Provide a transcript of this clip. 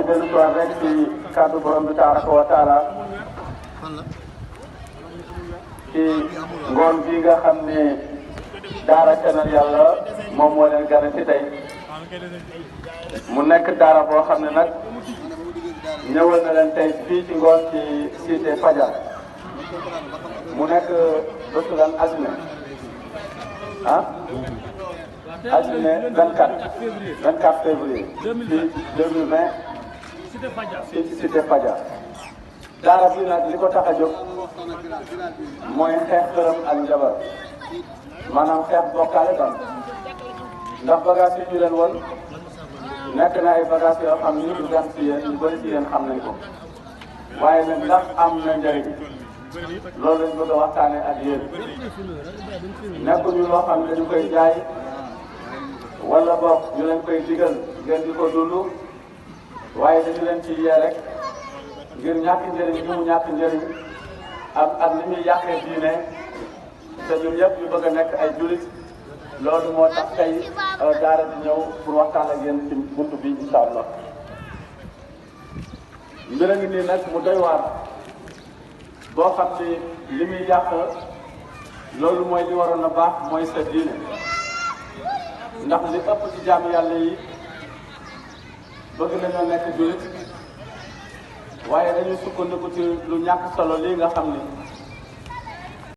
dellu soir rek ci kàddu borom bi tabaraka wa taala ci ngoon bi nga xam ne daara Canal Yàlla moom moo leen gane ci tey mu nekk daara boo xam ne nag ñëwal na leen tey fii ci ngoon ci cité Fadia mu nekk bésu lan altine altine 24 février ci 2020 ci cité Fadia daara bi nag li ko tax a jóg mooy xeex xërëm ak njabar maanaam xeex bokkaale tam ndax bagage yi ñu leen won nekk na ay bagage yoo xam ni du gan ci yéen ñu bëri ci yéen xam nañ ko waaye nag ndax am na njëriñ loolu lañ bëgg a waxtaane ak yéen nekkuñu loo xam ne dañu koy jaay wala boog ñu leen koy digal ngeen di ko dund waaye dañu leen ci yee rek ngir ñàkk njëriñ bi mu ñàkk njëriñ ak li muy yàqee diine te ñun ñëpp ñu bëgg a nekk ay jullit loolu moo tax tey daara di ñëw pour waxtaan ak yéen ci buntu bi incha allah mbir a ngi nii nag mu doy waar boo xam ni li muy yàq loolu mooy li waroon a baax mooy sa diine ndax li ëpp ci jaamu yàlla yi bëgg nañoo nekk jullit waaye dañuy sukkandiku ci lu ñàkk solo lii nga xam ni